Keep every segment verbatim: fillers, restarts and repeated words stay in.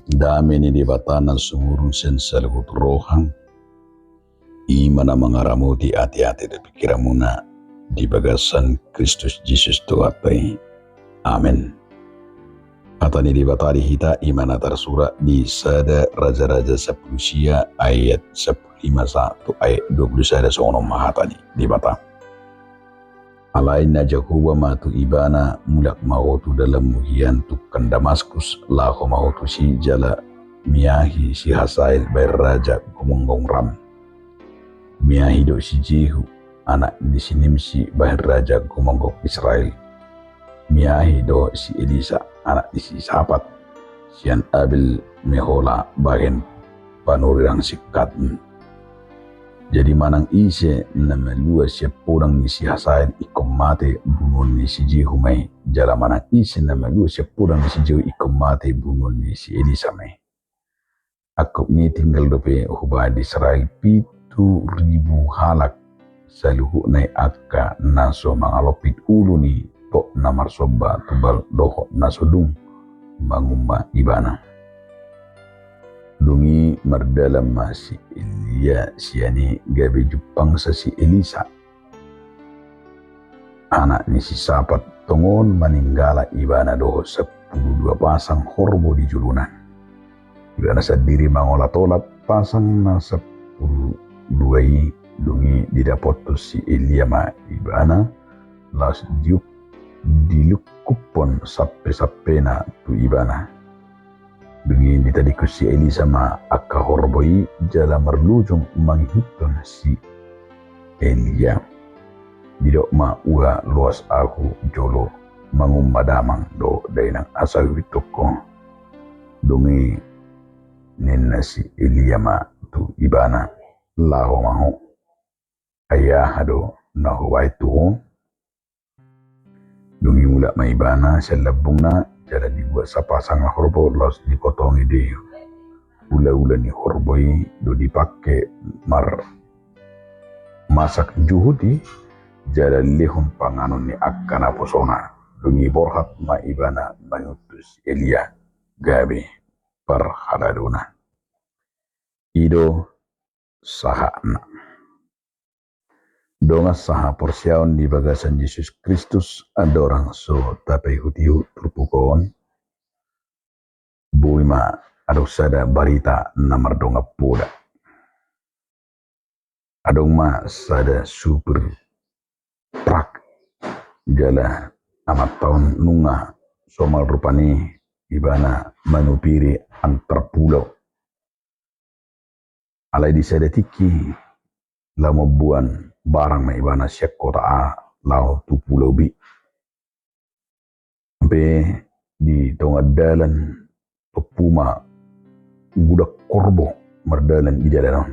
Dame ni Debata na sumurung sian saluhut roha, i ma na mangaramoti ateate dohot pingkiranmuna di bagasan Kristus Jesus Tuhanta i. Amen. Hata ni Debata di hita i ma na tarsurat di sada Raja-raja sampulu sia ayat sampulu lima sahat tu ayat dua pulu sada, songon on ma hata ni Debata. Alai ninna Jahowa ma tu ibana, mulak ma ho tu dalanmu hian tungkan Damaskus, laho ma ho tusi jala miahi si Hasael bahen raja gomgonggom Ram. Miahi do si Jehu, anak ni si Nimsi, bahen raja gomgonggom Israel. Miahi do si Elisa, anak ni si Sapat, sian Abel Mehola, bahen panurirang si Kadmon. Jadi manang ise na malua sian podang ni si Hasael ingkon mate, bunuon ni si Jehu ma i. Jala manang ise na malua sian podang ni si Jehu ingkon mate, bunuon ni si Elisa ma i. Angkup ni i tinggal dope hubahen di Israel pitu ribu halak, saluhutna i angka na so mangalompit ulu ni tok na marsomba tumbal dohot na so dung mangumba ibana. Dung i mardalan ma si Elia sian i, gabe jumpangsa si Elisa, anak ni si Sapat, tongon maninggala ibana dohot sampulu dua pasang horbo di jolona. Ibana sandiri mangolat-olat pasang na sampulu dua i. Dung i didapothon si Elia ma ibana, laos diuk-, dilungkuphon sampe-sampena tu ibana. Dung i ditadingkon si Elisa ma angka horbo i, jala marlujung mangihuthon si Elia. Didok ma, ua loas ahu jolo mangumba damang dohot dainang asa huihuthon ho. Dung i ninna si Elia ma tu ibana, laho ma ho, ai aha do na hubahen tu ho? Dung i mulak ma ibana sian lambungna, jala dibuat sapasang horbo laos dipotongi do i. Ulaula ni horbo i do dipangke mar-, masak juhut i, jala lehon panganon ni angka naposona. Dung i borhat ma ibana mangihuthon si Elia, gabe parhaladona. I do sahatna. Dongan sahaporseaon di bagasan Jesus Kristus, andorang so tapaihutihut turpuk on, boi ma adong sada barita na mardongan poda. Adong ma sada supir truk, jala amanta on nunga somal rupani ibana manupiri antar pulau. Alai di sada tingki laho mamboan barang ma ibana sian kota A laho tu pulau B. Hape di tonga dalan tompu ma godang horbo mardalan di dalan on.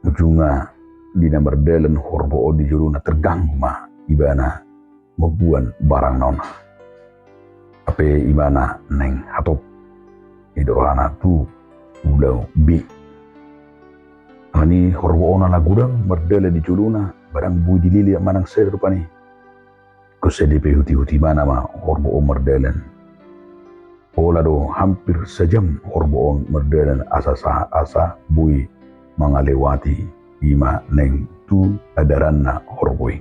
Ujungna di na mardalan horbo on di jolona terganggu ma ibana mamboan barangna on. Hape ibana naeng hatop, didok rohana, tu pulau B. Alani horbo on ala godang mardalan di jolona, barang boi dilele manang sada rupani. Ingkon sai dipaihutihut ibana ma horbo on mardalan. Pola do hampir sajam horbo on mardalan asa sahat asa boi mangalewati, i ma naeng tu adaranna horbo i.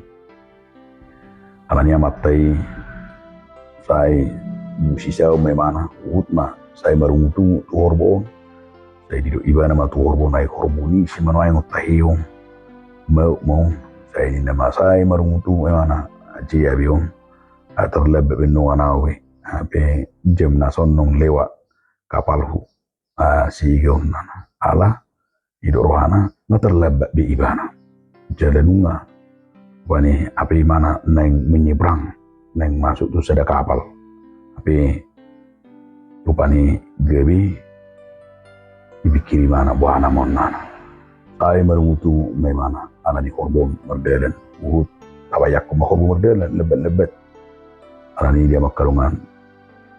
Alani amanta i sai musisaon ma ibana, huhut ma sai marungutungut tu horbo on. Sai didok ibana ma tu horbo on, ai horbo ni si manuaeng on tahe on, maup ma on. Sai ninna ma, sai marungutungut ma ibana, ajea be on, ah, tarlambat be nunga ahu be, hape jam na son nunga lewat kapalhu, ah, sigaonna. Ala didok rohana, nga tarlambat be ibana. Jala nunga, rupani, hape ibana naeng menyeberang, naeng masuk tu sada kapal. Hape rupani gabe dipingkiri ibana, boha nama on nana. Sai marungutungut ma ibana, alani horbo on mardalan, huhut tabayangkon ma horbo mardalan lambatlambat. Alani dia ma angka dongan,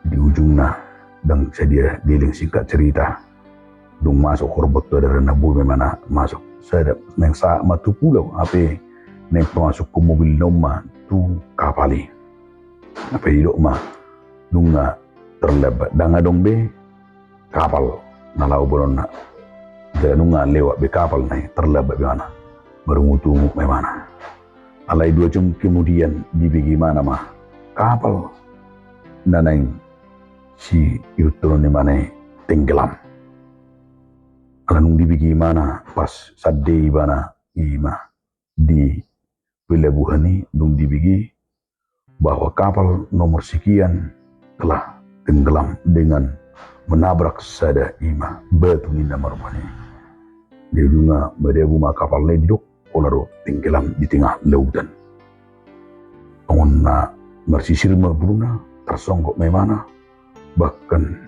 di ujungna, ndang sadia leleng, singkat cerita, dung masuk horbo on tu adaranna, boi ma ibana masuk. Sada, naeng sahat ma tu pulau, hape naeng pamasukhon mobilna on ma tu kapal i. Hape didok ma, nunga terlambat, ndang adong be kapal na laho bolonna. Jala nunga lewat be kapal na i, terlambat be imana, marungutungut ma imana. Alai dua jam kemudian dibege imana ma kapal na naeng siihuthon imana i tenggelam. Ala nunga dibege imana, pas sande ibana ima di pelabuhan i, dung dibege bahwa kapal nomor sekian telah tenggelam dengan menabrak sada ima batu, ninna ma rupani. Jadi nunga madabu ma kapal na i, didok pola do tenggelam di tengah lautan. Songon na marsisir ma buluna, tarsonggot ma imana, bahkan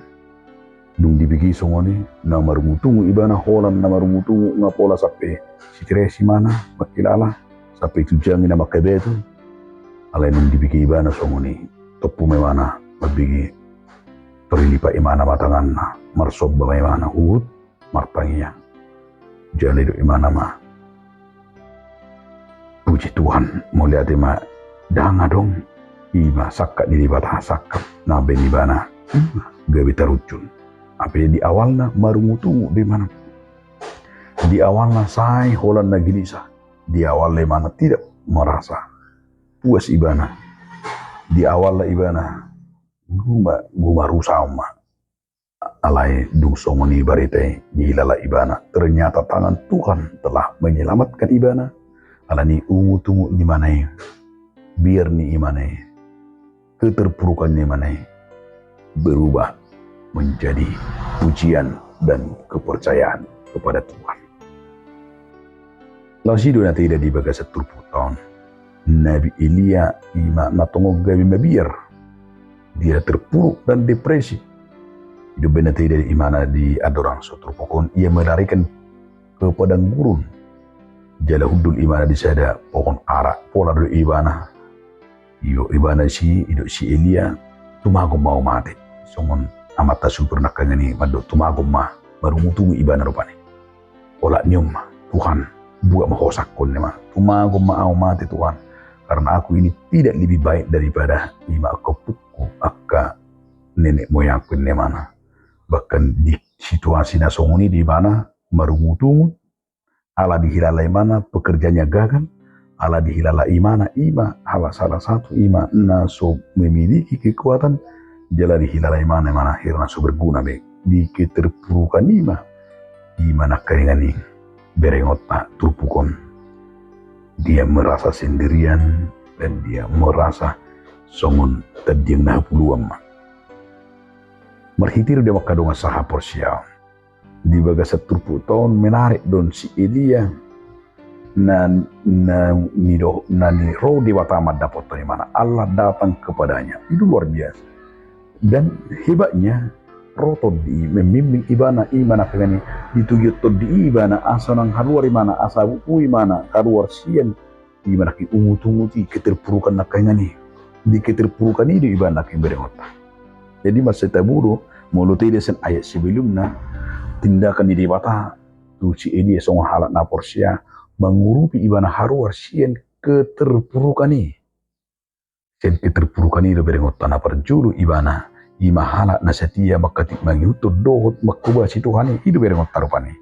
dung dibege songon i, na marungutungut ibana, holan na marungutungut, nga pola sampe stres imana, mangkilala, sampe tu jang i na manghabatu. Alai dung dibege ibana songon i, tompu ma imana mambege, tarlipat imana ma tanganna, marsomba ma imana huhut martangiang. Jala didok imana ma, puji Tuhan, mauliate ma, ndang adong ima sangkap ni Debata, sangkap na baen ibana gabe tarunjun. Hape di awalna marungutungut do imana. Di awalna sai holan na gelisah. Di awalna imana tidak merasa puas ibana. Di awalna ibana guma, guma rusaon ma. Alai dung songon i barita i, dihilala ibana, ternyata tangan Tuhan telah menyelamatkan ibana. Alani ungutungut ni imana i, biar ni imana i, keterpurukan ni imana i berubah menjadi pujian dan kepercayaan kepada Tuhan. Laos i do na taida di bagasan turpukta on. Nabi Elia ima na tongon gabe mabiar. Dia terpuruk dan depresi. I do umbahen na taida imana di andorang so turpuk on, ia melarikan ke padang gurun. Jala hundul imana di sada pohon ara, pola do ibana. Didok ibana si, didok si Elia, tumagon ma ahu mate. Songon amanta Super nangkaningan i mandok tumagon ma, marungutungut ibana rupani. Olat ni on ma, Tuhan, buat ma ho sangkon, ninna ma. Tumagon ma ahu mate, Tuhan, karena aku ini tidak lebih baik daripada ima angka ompungku, angka nenek moyangku, ninna imana. Bahkan di situasi na songon i do ibana marungutungut, ala dihilala imana pekerjaannya gagal, ala dihilala imana ima salah satu ima na so memiliki kekuatan, jala dihilala imana, imana akhirna so berguna be. Di keterpurukan ima, ima nangkaningan i berengonta turpuk on. Dia merasa sendirian dan dia merasa songon tandiang na hapuluan ma. Marhite i do di angka dongan sahaporseaon. Di bagasan turpukta on menarik do on si Elia na, na, ni do, na ni ro Debata mandapothon imana, Allah datang kepadanya. Itu luar biasa. Dan hebatnya, ro Tondi i membimbing ibana, ima nangkaningan i, ditogion Tondi i ibana asa unang haluar imana, asa bubu imana haluar sian ima nangkin ungutungut i, keterpurukan nangkaningan i. Di keterpurukan i do ibana nangkin berengonta. Jadi mansai tabo do, molo taida sian ayat sebelumna, tindakan ni Debata tu si Elia songon halak na porsea mangurupi ibana haruar sian keterpurukan i. Sian keterpurukan i do berengonta na parjolo ibana ima halak na setia mangkatik mangihuthon dohot manghobasi Tuhan i, i do berengonta rupani.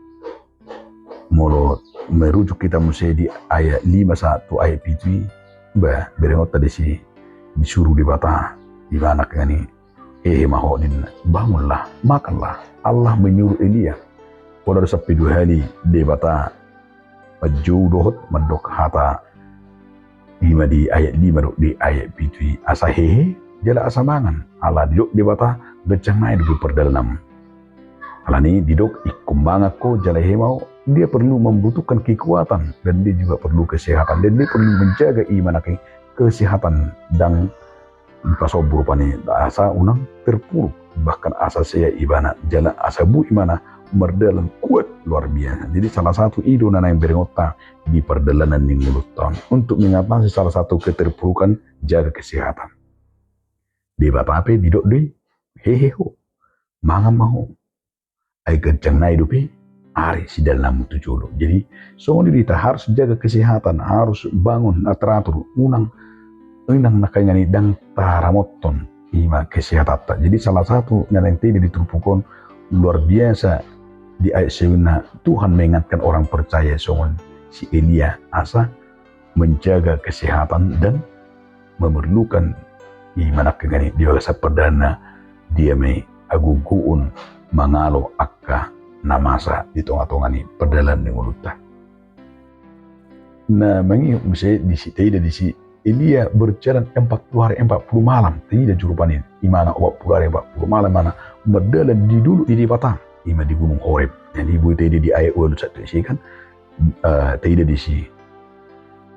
Molo merujuk hita muse di ayat lima sahat tu ayat pitu i, ba, berengonta disi disuru Debata, ibana nangkaningan i, hehe ma ho, ninna, bangunlah, makanlah. Allah menyuruh Elia. Pola do sampe dua hali Debata manjou dohot mandok hata ima di ayat lima dohot di ayat pitu i, asa hehe jala asa mangan. Ala didok Debata, ganjang nai dope pardalananmu. Alani didok, ingkon mangan ho jala hehe ma ho. Dia perlu membutuhkan kekuatan dan dia juga perlu kesehatan dan dia perlu menjaga ima nangkin kesehatan, ndang dipasombu rupani asa unang terpuruk, bahkan asa sehat ibana jala asa boi imana mardalan kuat luar biasa. Jadi salah satu i do na naeng berengonta di pardalanan ni ngolunta on untuk mengatasi salah satu keterpurukan, jaga kesehatan. Debata pe didok do i, hehe ho, mangan ma ho. Ai ganjang nai dope ari sidalananmu tu jolo. Jadi songon i do hita, harus jaga kesehatan, harus bangun na teratur, unang, unang nangkaningan i ndang taramothon ima kesehatanta. Jadi salah satu na naeng taida di turpuk on luar biasa di ayat sebelumna, Tuhan mengingatkan orang percaya songon si Elia asa menjaga kesehatan dan memerlukan ima nangkiningan i di bagasan pardalanan dia ma i hagogoon mangalo angka na masa di tonga-tonga ni pardalanan ni ngolunta. Na mangihut muse disi, taida disi Elia berjalan empat puluh hari empat puluh malam, taida juru panen imana empat puluh hari empat puluh malam imana mardalan di dolok ni Debata ima di Gunung Horeb. Jadi boi taida di ayat ualu satu isi kan, eh, taida disi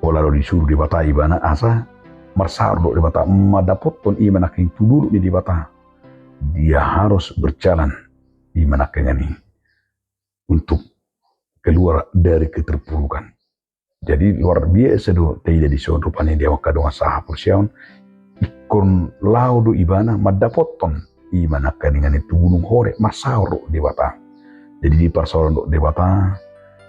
olo do disuru Debata ibana asa marsaor dohot Debata mandapothon ima nangkiningan tu dolok ni Debata. Dia harus berjalan ima nangkiningan i untuk keluar dari keterpurukan. Jadi luar biasa do taida dison rupani di angka dongan sahaporseaon. Ingkon laho do ibana mandapothon ima nangkiningan i tu Gunung Horeb marsaor dohot Debata. Jadi di parsaoran dohot Debata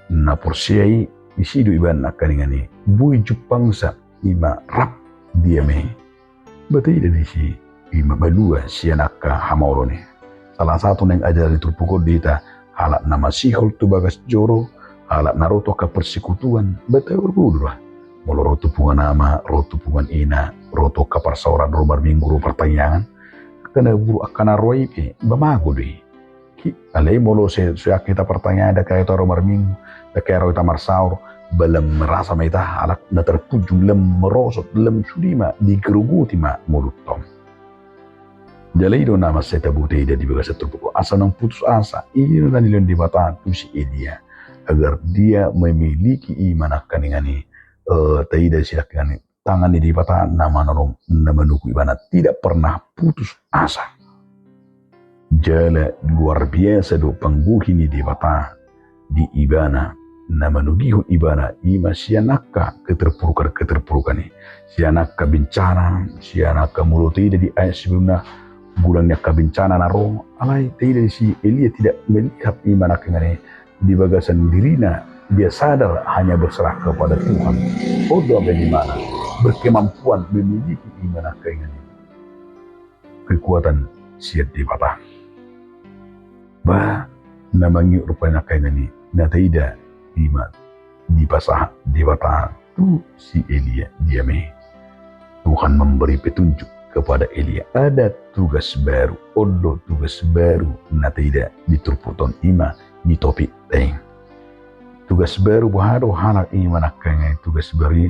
na porsea i, disi do ibana nangkiningan i boi jumpangsa ima rap dia ma i. Ba taida disi ima malua sian angka hamaolon i. Salah satu naeng ajaran ni turpuk on di hita, halak na masihol tu bagas joro, halak na ro tu angka persekutuan, ba taida do. Molo ro tu punguan ama, ro tu punguan ina, ro tu angka parsaoran, ro marminggu, ro partangiangan, angka na buruk angka na ro i pe ba mago do i. Alai molo sai, sai angka hita partangiangan, ndang hea ro marminggu, ndang hea ro hita marsaor, ba lam merasa ma hita halak na terpujung, lam merosot, lam sude ma digerogoti ma ngolunta on. Jala i do na mansai tabo taida di bagasan turpuk on, asa unang putus asa. I do na nilehon Debata tu si Elia agar dia memiliki ima nangkiningan i, eh, taida si nangkiningan i tangan ni Debata na manonom, na manukun ibana, tidak pernah putus asa. Jala luar biasa do panggohi ni Debata di ibana na manogihon ibana ima sian angka keterpurukan-keterpurukan i, sian angka bencana, sian angka molo taida di ayat sebelumna godang ni angka bencana na ro, alai taida disi Elia tidak melihat ima nangkiningan i di bagasan dirina, dia sadar hanya berserah kepada Tuhan. On do amben imana berkemampuan memiliki ima nangkiningan i kekuatan sian Debata. Ba na mangihut rupani nangkiningan i na taida ima dipasahat Debata tu si Elia dia ma i. Tuhan memberi petunjuk kepada Elia, ada tugas baru. On do tugas baru na taida di turpuk on ima di topik i. Tugas baru boha do halak ima nangkiningan i tugas baru i?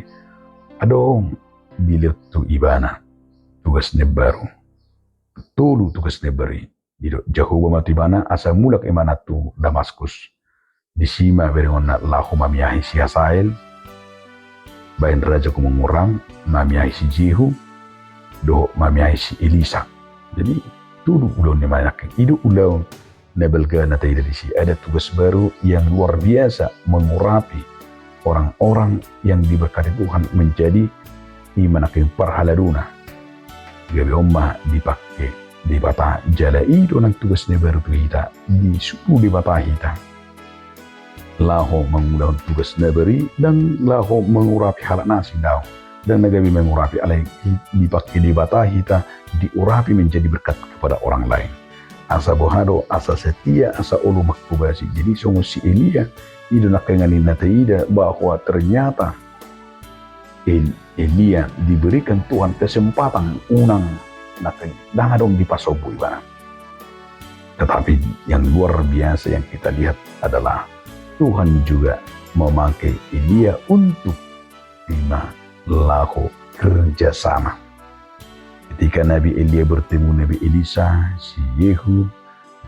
Adong dilehon tu ibana tugas na baru. Tolu tugas na baru i. Didok Jahowa ma tu ibana asa mulak imana tu Damaskus. Disi ma berengonna laho mamiahi si Hasael bahen raja gumangurang, mamiahi si Jehu, dohot mamiahi si Elisa. Jadi tolu ulaon ni imana nangkin. I do ulaon na balga na taida disi. Ada tugas baru yang luar biasa mengurapi orang-orang yang diberkati Tuhan menjadi ima nangkin parhaladona. Gabe on ma dipake Debata. Jala i do nang tugas na baru tu hita, disuru Debata hita laho mangulahon tugas na baru i, ndang laho mangurapi halak na asing, daong. Ndang na gabe mangurapi, alai dipake Debata hita diurapi menjadi berkat kepada orang lain. Asa boha do, asa setia, asa olo manghobasi. Jadi songon si Elia, i do nangkiningan i na taida bahwa ternyata El-, Elia diberikan Tuhan kesempatan unang nangkiningan i ndang adong dipasombu ibana. Tetapi yang luar biasa yang kita lihat adalah Tuhan juga memakai Elia untuk ima laho kerja sama. Ketika Nabi Elia bertemu Nabi Elisa, si Jehu,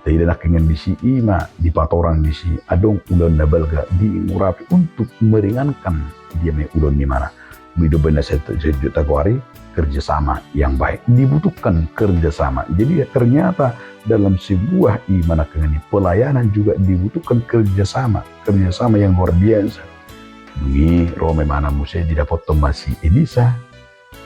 taida nangkiningan disi ima dipatorang disi adong ulaon na balga diurapi untuk meringankan dia ma i ulaon ni imana. Molo didok bahen na selanjutna tagoari, kerjasama yang baik. Dibutuhkan kerjasama. Jadi ternyata dalam sebuah ima nangkiningan i pelayanan juga dibutuhkan kerjasama. Kerjasama yang luar biasa. Dung i ro ma imana muse didapothon ma si Elisa.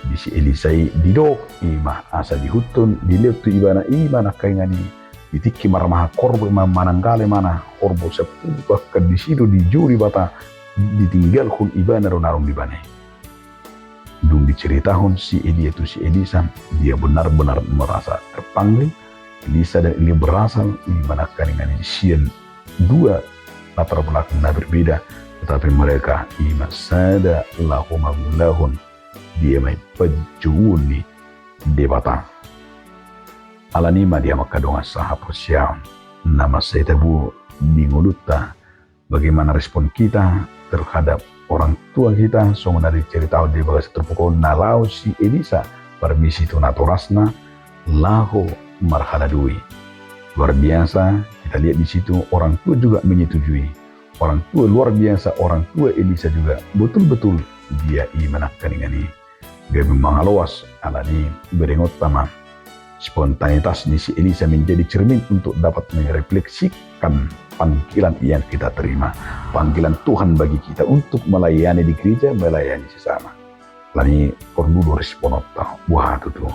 Di si Elisa i didok ima asa diihuthon, dilehon tu ibana ima nangkiningan i. Di tingki marmahan horbo ima mananggale imana horbo sampulu, bahkan disi do dijou Debata ditinggalhon ibana do na adong di ibana i. Dung diceritahon si Elia tu si Elisa, dia benar-benar merasa terpanggil. Elisa dan Elia berasal i ma nangkaningan i sian dua latar belakang na berbeda, tetapi mereka i ma sada laho mangulahon dia ma i panjouon ni Debata. Alani i ma di hamu angka dongan sahaporseaon, na mansai tabo di ngolunta, bagaimana respon kita terhadap orang tua kita, songon na diceritahon di bagasan turpuk on, na laho si Elisa parmisi tu natorasna laho marhaladui. Luar biasa, kita lihat di situ orang tua juga menyetujui. Orang tua luar biasa, orang tua Elisa juga betul-betul dia i ma nangkaningan i gabe mangaloas. Alani i berengonta ma, spontanitas ni si Elisa menjadi cermin untuk dapat merefleksikan panggilan yang kita terima, panggilan Tuhan bagi kita untuk melayani di gereja, melayani sesama. Alani i porlu do respononta, boha tutu?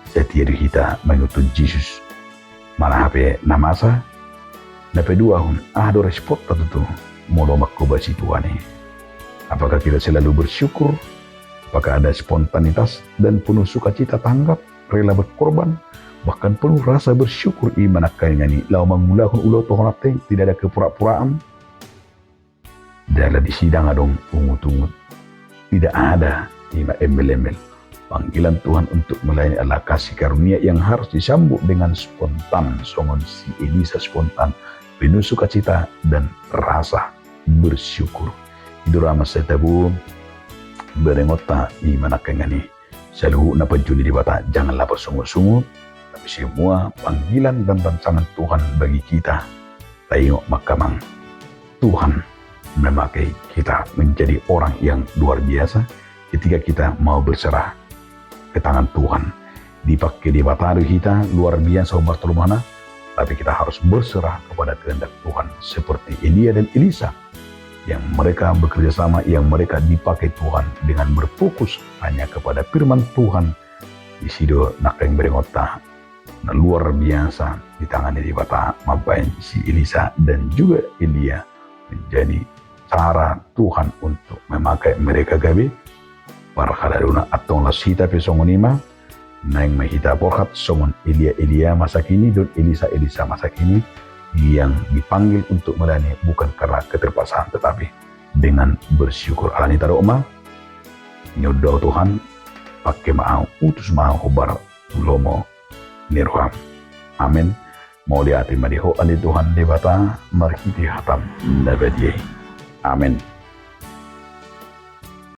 Setia do hita mangihuthon Jesus manang hape na masa? Na paduahon, aha do responta tutu molo manghobasi Tuhan i? Apakah kita selalu bersyukur? Apakah ada spontanitas dan penuh sukacita tanggap, rela berkorban, bahkan penuh rasa bersyukur i ma nangkaningan i laho mangulahon ulaon tu Tuhan, tidak ada kepura-puraan? Jala disi ndang adong ungut-ungut. Tidak ada i ma embel-embel. Panggilan Tuhan untuk melayani adalah kasih karunia yang harus disambut dengan spontan, songon si Elisa spontan, penuh sukacita dan rasa bersyukur. I do ra mansai tabo berengonta i ma nangkaningan i. Saluhutna panjou ni Debata, janganlah bersungut-sungut, tapi semua panggilan dan rancangan Tuhan bagi kita. Taingot ma, amang, Tuhan memakai kita menjadi orang yang luar biasa ketika kita mau berserah ke tangan Tuhan. Dipake Debata do hita luar biasa, umbar tolu mana, tapi kita harus berserah kepada kehendak Tuhan seperti Elia dan Elisa, yang mereka bekerja sama, yang mereka dipakai Tuhan dengan berfokus hanya kepada firman Tuhan. Disi do nangkin berengonta, na luar biasa ditangani Debata mambahen si Elisa dan juga Elia menjadi cara Tuhan untuk memakai mereka gabe parhaladuna. Antong laos hita pe songon i ma, naeng ma hita borhat songon Elia-Elia masa kini dohot Elisa-Elisa masa kini, yang dipanggil untuk melayani bukan karena keterpaksaan, tetapi dengan bersyukur. Alani i tadok ma: Nunga do Tuhan, pake ma ahu, utus ma ahu hombar tu lomo ni roham. Amen. Mauliate ma di Ho ale Tuhan Debata, marhite hataM na badia i. Amen.